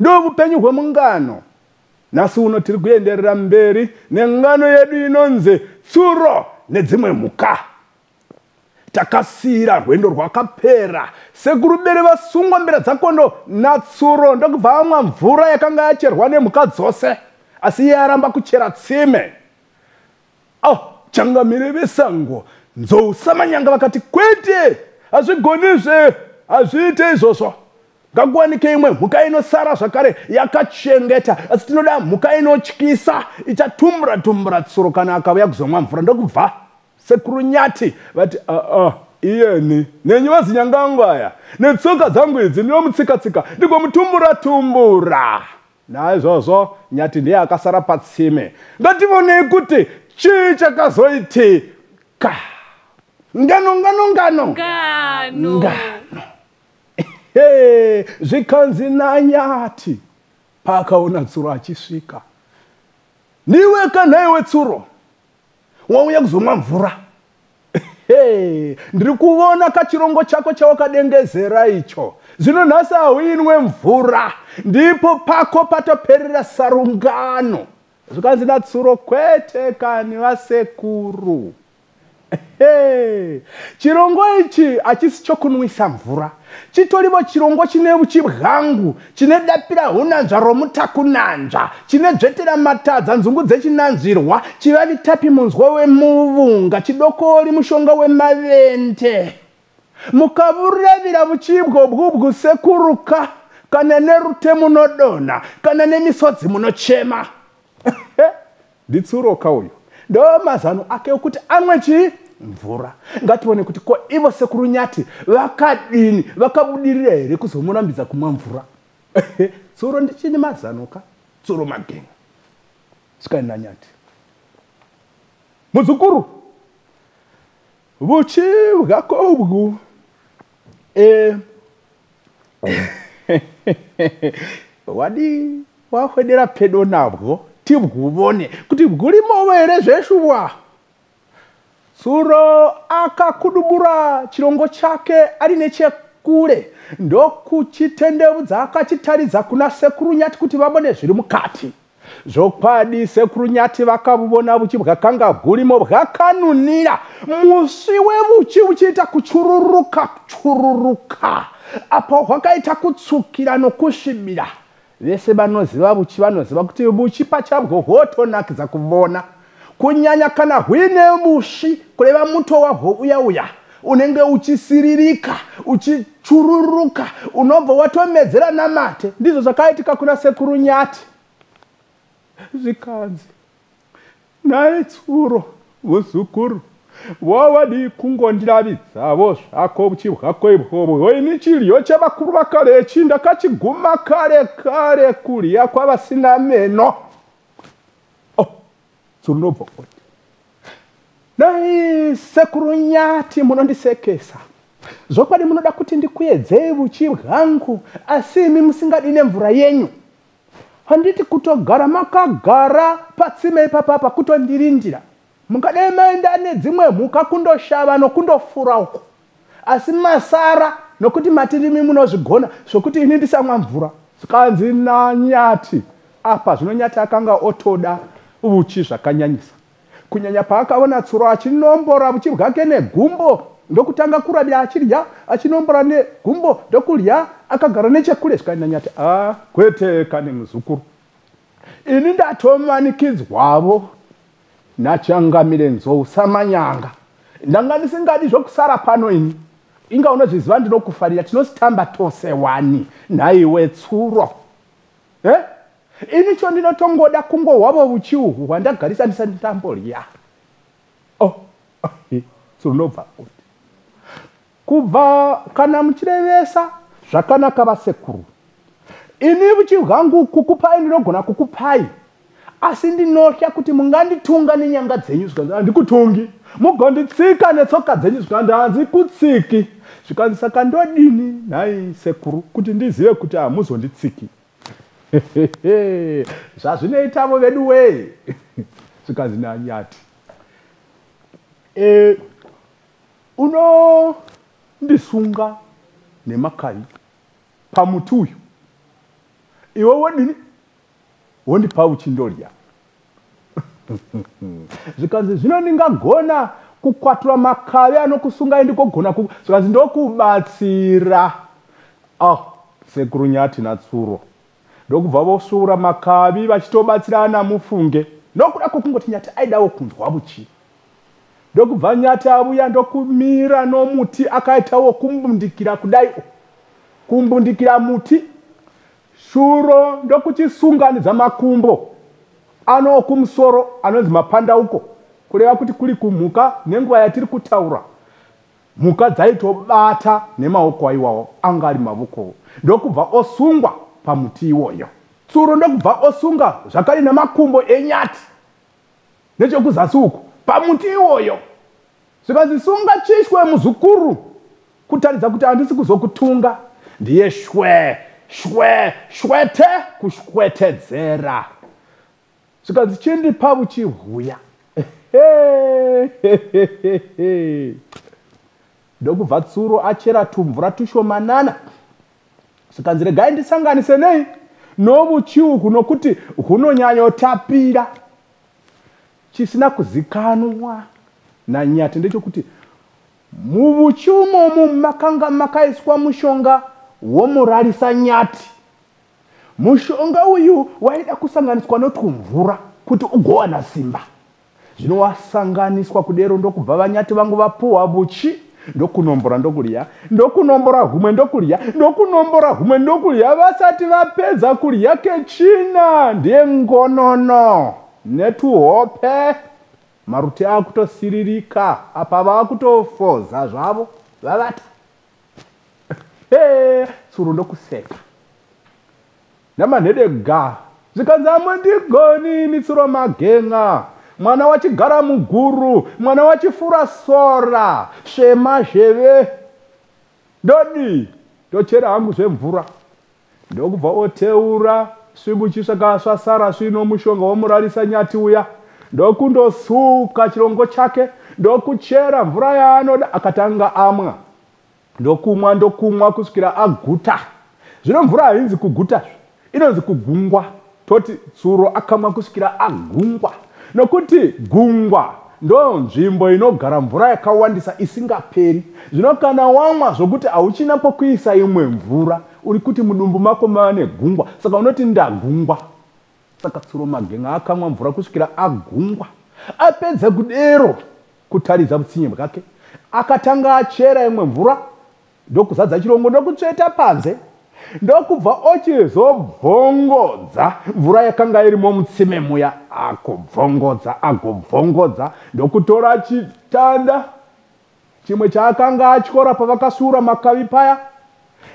Ndovupenyu hwemungano. Nhasi uno tiri kuenderera mberi nengano yedu inonzi Tsuro nedzimwe mhuka. Takasiyira rwendo rwakapera sekuru Bere vasungwa mbira dzakondo naTsuro ndokubva amwa mvura yakanga yacherwa nemhuka dzose asi iye aramba kuchera tsime. Oh, changamire vesango Nzou Samanyanga vakati kwete, hazvigonizve, hazviite izvozvo. Ngakuwanike imwe mhuka inosara zvakare yakachengeta, asi tinoda mhuka inotyisa ichatumbura tumbura tsuro kana akauya kuzomwa mvura. Ndokubva sekuru Nyati vati aa, iyeni nenyu vazinyanga angu aya netsoka dzangu idzi ndinomutsika-tsika ndigomutumbura tumbura. Naizvozvo Nyati ndiye akasara patsime. Ngativonei kuti chii chakazoitika. Ngano, ngano, ngano. Ngano. Ngano. Hey, zvikanzi naNyati paakaona Tsuro achisvika. Ndiwe kana iwe Tsuro wauya kuzomwa mvura. Hey, ndiri kuvona kachirongo chako chawakadengezera icho. Zvino nhasi hauinwe mvura, ndipo pako patoperera sarungano. Zvikanzi naTsuro, kwete kani vasekuru. Hey, chirongo ichi hachisi chokunwisa mvura, chitorivo chirongo chine uchibwangu, chine dapira hunanzva romutakunanzva, chine dzvetera matadza nzungu dzechinanzvirwa, chivavi tapi munzwa wemuvunga, chidokori mushonga wemavende. Mukavuravira vuchibwo bwubwu sekuruka, kana nerute munodonha, kana nemisodzi munochema. Nditsuroka uyu, ndo mazano ake okuti amwe chii mvura. Ngatione kuti ko ivo sekuru Nyati vakadini, vakabudirira here kuzomurambidza kumwa mvura. Tsuro ndichini mazano ka, tsuro magenga. Svikai naNyati. Muzukuru, vuchi bwako ubwu wadi wahwedera pedo nabwo tibwuvone kuti bwurimowo here zveshuwa. Tsuro akakudubura chirongo chake ari nechekure ndokuchitendeudza akachitaridza kuna sekuru Nyati kuti vabone zviri mukati. Zvokwadi sekuru Nyati vakavuvona vuchi bwakanga bwurimo bwakanunira, musvi wevuchi uchiita kuchururuka chururuka, apo hwakaita kutsvukira nokusvibira. Vese vanoziva vuchi vanoziva kuti vuchi pachabwo hwotonakidza kuvona, kunyanya kana huine musvi, kureva muto wahwo uya uya unenge uchisiririka uchichururuka, unobva watomedzera namate. Ndizvo zvakaitika kuna sekuru Nyati. Zvikanzi naye Tsuro, muzukuru, wawadii kungondiravidzavo zvako uchi hwako ibwobwo, ini chiryo chevakuru vakare ichi ndakachiguma kare kare kurya kwavasina meno. Oh, Tsuro ndobva oti, dai sekuru Nyati munondisekesa, zvokwadi munoda kuti ndikuedzei vuchi hwangu, asi imi musingadi nemvura yenyu. Handiti kutogara makagara patsime ipapapa kutondirindira. Mungadai maenda nedzimwe mhuka kundoshava nokundofura uko, asi masara nokuti mati ndimi munozvigona zvokuti ini ndisamwa mvura. Zvikanzi naNyati apa zvino Nyati akanga otoda vuchi zvakanyanyisa, kunyanya paakaona Tsuro achinombora vuchi bwake negumbo ndokutanga kuravira achirya, achinombora negumbo ndokurya akagara nechekure. Zvikanzi naNyati, a kwete kani muzukuru, ini ndatomanikidzwavo naChangamire Nzou Samanyanga, ndanga ndisingadi zvokusara pano ini. Inga unozviziva ndinokufarira, tinositamba tose wani nhaiwe Tsuro. Ini cho ndinotongoda kungohwavo vuchi uhu hwandagarisa ndisati ndamborya. Oh, Tsuro ndobva oti, kubva kana muchirevesa zvakanaka vasekuru, ini vuchi hwangu kukupai ndinogona kukupai, asi ndinotya kuti munganditunga nenyanga dzenyu. Zvikanzi handikutungi, mugonditsika netsoka dzenyu. Zvikanzi handikutsiki. Zvikanzi saka ndodini nhai sekuru kuti ndizive kuti hamuzonditsiki? Zvazvinoitavo vedu wee. Zvikanzi naNyati, unondisunga nemakavi pamuti uyu, Iwe wodini? Wondipa uchindorya. Zvikanzi zvino ndingagona kukwatura makavi anokusungai ndigogona zvikanzi ndokubatsira. Ah, sekuru Nyati naTsuro ndokubva vosvuura makavi vachitobatsirana mufunge. Nokuda kwokungoti Nyati aidawo kunzwa vuchi. Ndokubva Nyati avuya ndokumira nomuti akaitawo kumbundikira kudai. Kumbundikira muti. Shuro ndokuchisunganidza makumbo ano okumusoro anonzi mapandauko, kureva kuti kuri kumhuka nenguva yatiri kutaura. Mhuka dzaitobata nemaoko aiwawo anga ari mavokowo ndokubva osungwa pamuti iwoyo. Tsuro ndokubva osunga zvakare namakumbo enyati nechekuzasi uku pamuti iwoyo. Zvikanzi sunga chishwe muzukuru kutaridza kuti handisi kuzokutunga. Ndiye shwe shwe shwete kushwetedzera. Zvikanzi chindipa uchihuya. Ndokubva Tsuro achera tumvura tushomanana. Zvikanzi regai ndisanganise nei novuchi uhu nokuti hunonyanyotapira. Chisina kuzikanwa naNyati ndechokuti muvuchi umomu makanga makaiswa mushonga womurarisa Nyati. Mushonga uyu waida kusanganiswa notwumvura kuti ugowana simba. Zvino wasanganiswa kudero ndokubva vaNyati vangu vapuhwa vuchi ndokunombora ndokurya, ndokunombora humwe ndokurya, ndokunombora humwe ndokurya. Vasati vapedza kurya kechina ndiye ngonono netuhope. Maruti akutosiririka apa vakutofoza zvavo vavata. Tsuro ndokuseka namanhede ga. Zvikanzi hamundigoni imi Tsuro Magen'a, mwana wachigara muguru, mwana wachifura sora, svema zheve. Ndodii? Ndochera hangu zvemvura. Ndokubva oteura svibuchi svaka svasara svino mushonga womurarisa Nyati uya. Ndokundosuka chirongo chake, ndokuchera mvura yaanoda akatanga amwa. Ndokumwa ndokumwa kusvikira aguta. Zvino mvura hainzi kuguta, inonzi kugungwa. Toti Tsuro akamwa kusvikira agungwa. Nokuti gungwa ndo nzvimbo inogara mvura yakawandisa isingaperi. Zvino kana wamwa zvokuti hauchina pokuisa imwe mvura, uri kuti mudumbu mako mava negungwa. Saka unoti ndagungwa. Saka Tsuro Magen'a akamwa mvura kusvikira agungwa. Apedza kudero kutaridza vutsinye bwake, akatanga achera imwe mvura ndokuzadza chirongo ndokutsveta panze ndokubva ochizobvongodza mvura yakanga irimo mutsime muya. Akobvongodza agobvongodza ndokutora chitanda chimwe chaakanga atyora pavakasvuura makavi paya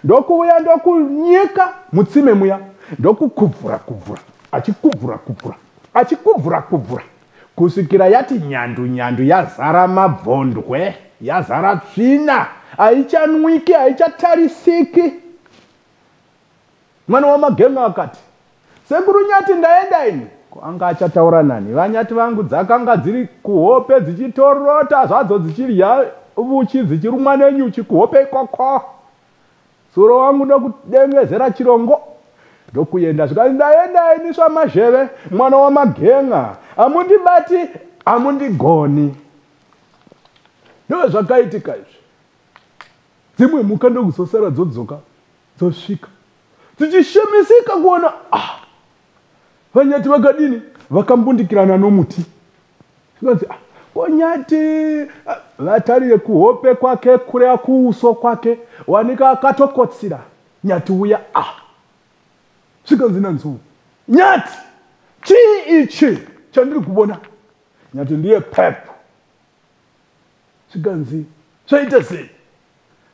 ndokuuya ndokunyika mutsime muya ndokukubvura kubvura achikubvura kubvura achikubvura kubvura kusvikira yati nyandu nyandu yazara mabvondwe, yazara tsvina, haichanwiki, haichatarisiki. Mwana waMagenga akati, Sekuru Nyati ndaenda ini. Ko anga achataura nani? VaNyati vangu dzakanga dziri kuhope dzichitorota zvadzo dzichirya vuchi dzichirumwa nenyuchi kuhope ikoko. Tsuro wangu ndokudengezera chirongo ndokuenda zvikanzi ndaenda ini svamazheve mwana waMagenga, hamundibati hamundigoni. Ndo zvakaitika izvi. Dzimwe mhuka ndokuzosara dzodzoka dzosvika dzichishamisika kuona ah, vaNyati vakadini vakambundikirana nomuti. Zvikanzi ah, ko Nyati ah, vatarire kuhope kwake kureva kuuso kwake wanika akatokotsira Nyati uya ah. Zvikanzi naNzou, Nyati chii ichi chandiri kuvona? Nyati ndiye pepu. Zvikanzi zvaita sei?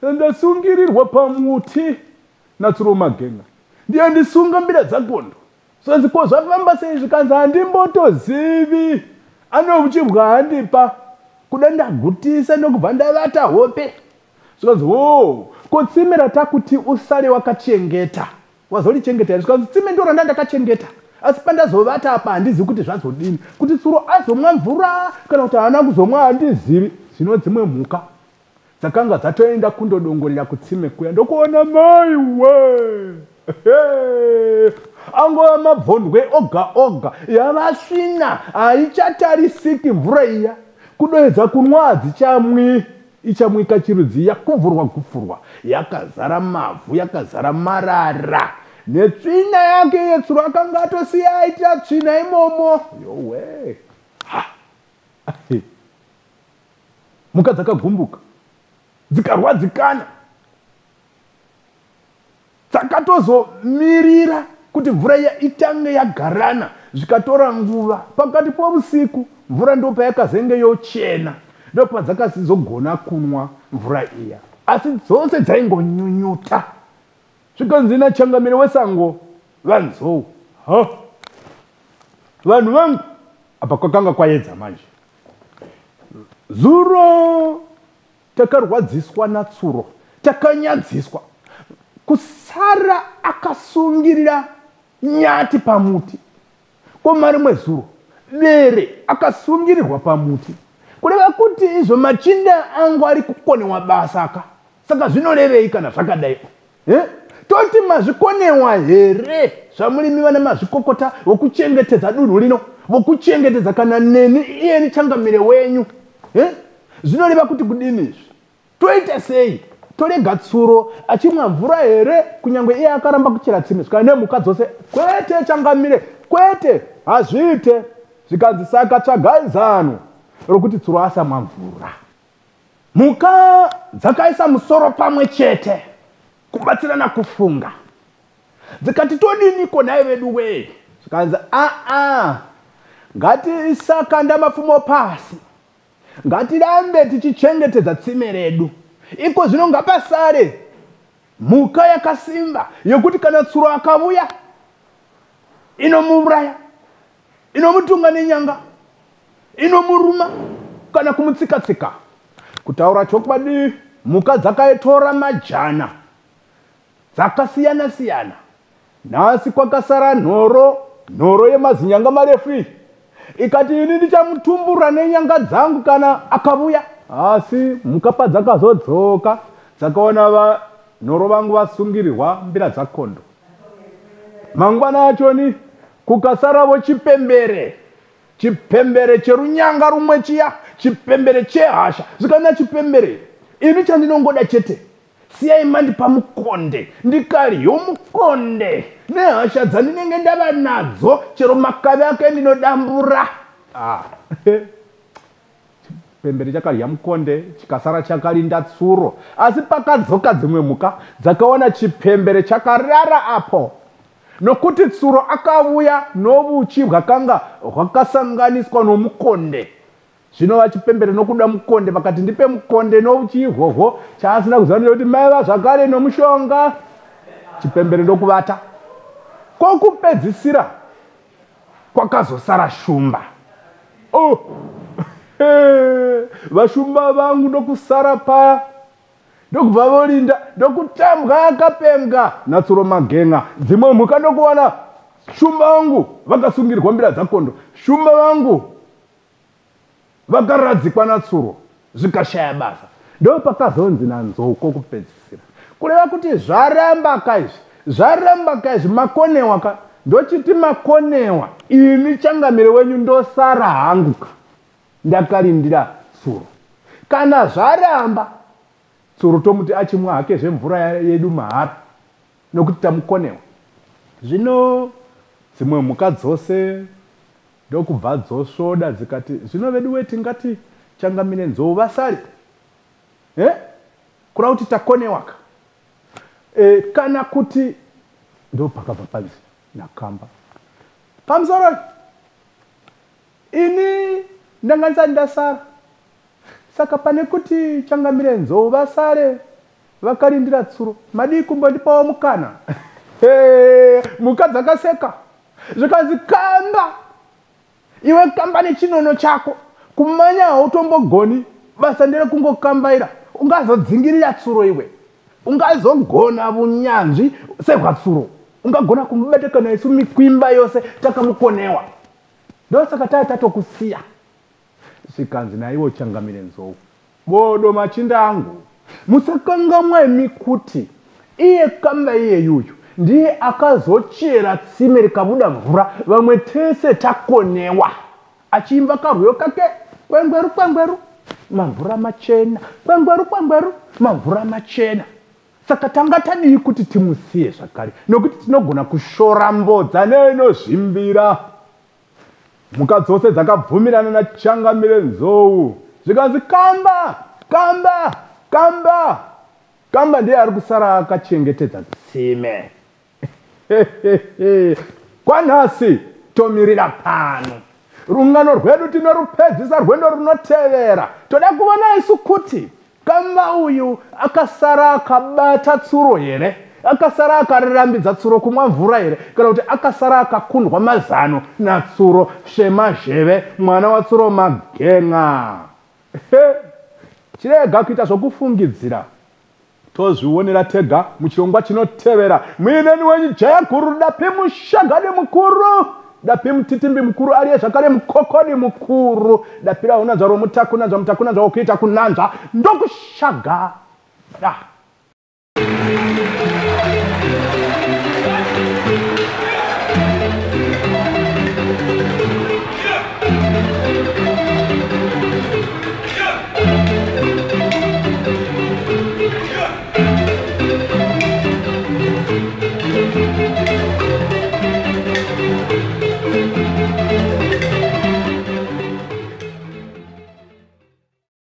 Ndasungirirwa pamuti naTsuro Magenga ndiye ndisunga mbira dzagondo. Zvikanzi ko zvafamba sei? Zvikanzi handimbotozivi, anochibwa handipa kuda ndagutisa ndokubva ndavata hope. Zvikanzi ho, ko tsime ratakuti usare wakachengeta wazolichengeta here? Zvikanzi tsime ndo randa ndakachengeta, asi pandazovata apa handizivi kuti zvazodini, kuti Tsuro azomwa mvura kana kuti haana kuzomwa handizivi. Zvino dzimwe mhuka dzakanga dzatoenda kundodongorera kutsime kuya ndokuona maiwe Angova mabvondwe oga oga, yava svina, haichatarisiki mvura iya. Kudoedza kunwa hadzichamwi, ichamwika chirudzi yakuvhurwa kupfurwa, yakazara mavhu, yakazara marara netsvina yake yetsuro akanga atosiya aitira tsvina imomo. Yowe, ha! Mhuka dzakagumbuka, dzikarwadzikana, dzakatozomirira kuti mvura iya itange yagarana, zvikatora nguva. Pakati pousiku mvura ndopayakazenge yochena, ndopadzakazogona kunwa mvura iya, asi dzose dzaingonyunyuta. Zvikanzi nachangamire wesango vanzou, ha, vanhu vangu, apa kwakanga kwayedza manje. Zuro takarwadziswa natsuro, takanyadziswa kusara akasungirira nyati pamuti. Komarimwe zuro bere akasungirirwa pamuti, kureva kuti izvo machinda angu ari kukonewa basa ka. Saka zvinorevei kana zvakadai? Toti mazvikonewa here zvamurimi vana mazvikokota vokuchengetedza dunhu rino, vokuchengetedza kana neni iyeni changamire wenyu? Zvinoreva kuti kudini izvi? Toita sei? Torega tsuro achimwa mvura here kunyange iye akaramba kuchera tsime? Zvikana nemhuka dzose, kwete changamire, kwete, hazviite. Zvikanzi saka tsvagai zano rokuti tsuro asamwa mvura. Mhuka dzakaisa musoro pamwe chete kubatsirana kufunga, dzikati todiniko nhai vedu wee? Zvikanzi aa, ngatisakanda mapfumo pasi, ngatirambe tichichengetedza tsime redu. Iko zvino ngapasare mhuka yakasimba yekuti kana tsuro akavuya inomuuraya, inomutunga nenyanga, inomuruma kana kumutsika-tsika. Kutaura chokwadi, mhuka dzakaitora majana dzakasiyana-siyana. Nhasi kwakasara nhoro, nhoro yemazinyanga marefu iyi, ikati ini ndichamutumbura nenyanga dzangu kana akavuya. Asi mhuka padzakazodzoka dzakaona vanhoro vangu vasungirirwa mbira dzakondo. Mangwana achoni kukasaravo chipembere, chipembere cherunyanga rumwe chiya, chipembere chehasha. Zvikana chipembere, ini chandinongoda chete, siyai mandipa mukonde, ndikaryo mukonde nehasha dzandinenge ndava nadzo, chero makavi ake ndinodambura. Chipembere chakarya mukonde chikasara chakarinda tsuro. Asi pakadzoka dzimwe mhuka dzakaona chipembere chakarara apo, nokuti tsuro akavuya novuchi hwakanga hwakasanganiswa nomukonde. Zvino vachipembere nokuda mukonde vakati ndipe mukonde novuchi ihwohwo, chaasina kuziva ndechekuti maiva zvakare nomushonga. Chipembere ndokuvata. Kwokupedzisira kwakazosara shumba. Oh, vashumba vangu ndokusara paya, ndokubva volinda, ndokutambwa akapenga natsuro magen'a. Dzimwe mhuka ndokuwana shumba vangu vakasungirwa mbira dzakondo, shumba vangu vakaradzikwa natsuro, zvikashaya basa. Ndopakazonzi nanzou kokupedzisira, kureva kuti zvaramba kaizvi, zvaramba kaizvi, makonewa ka. Ndochiti makonewa, ini changamire wenyu ndosara hangu ka ndakarindira tsuro. Kana zvaramba, tsuro tomuti achimwa hake zvemvura yedu mahara, nokuti tamukonewa. Zvino dzimwe mhuka dzose ndokubva dzosvoda dzikati, zvino vedu we tingati changamire nzou vasare? Kureva kuti takonewaka. Kana kuti ndopakabva panzi nakamba, pamusoro ini ndanga ndisati ndasara, saka pane kuti changamire nzou vasare vakarindira tsuro, madii kumbondipawo mukana? Mhuka dzakaseka, zvikanzi kamba iwe, kamba nechinono chako, kumanya hautombogoni, basa nderekungokambaira. Ungazodzingirira tsuro iwe? Ungazogona vunyanzvi sehwatsuro? Ungagona kumubata kana isu mikwimba yose takamukonewa? Ndosaka taa tatokusiya. Zvikanzi naiwo changamire nzou, bodo machinda angu, musakangamwa imi kuti iye kamba iyeyuyu Ndiye akazochera tsime rikabuda mvura vamwe tese takonewa. Achiimba karwiyo kake kwengweru kwengweru mamvura machena kwengweru kwengweru mamvura machena. Saka tanga tadii kuti timusiye zvakare nokuti tinogona kushora mbodza neinozvimbira. Mhuka dzose dzakabvumirana naChangamire Nzou zvikanzi kamba kamba kamba kamba ndiye ari kusara akachengetedza tsime. Kwanhasi tomirira pano. Rungano rwedu tinorupedzisa rwendo runotevera. Toda kuona isu kuti kamba uyu akasara akabata tsuro here? Akasara akarambidza tsuro kumwa mvura here? Kana kuti akasara akakundwa mazano natsuro Shemazheve mwana watsuro Magen'a? Chirega kuita zvokufungidzira. Tozvionera tega muchirongwa chinotevera. Muineni wenyu Jayaguru Dapi Mushagadi mukuru. Dapi mutitimbi mukuru ariye zvakare mukokodi mukuru. Dapi raunanzva romutakunanzva mutakunanzva wokuita kunanzva ndokushaga. Da.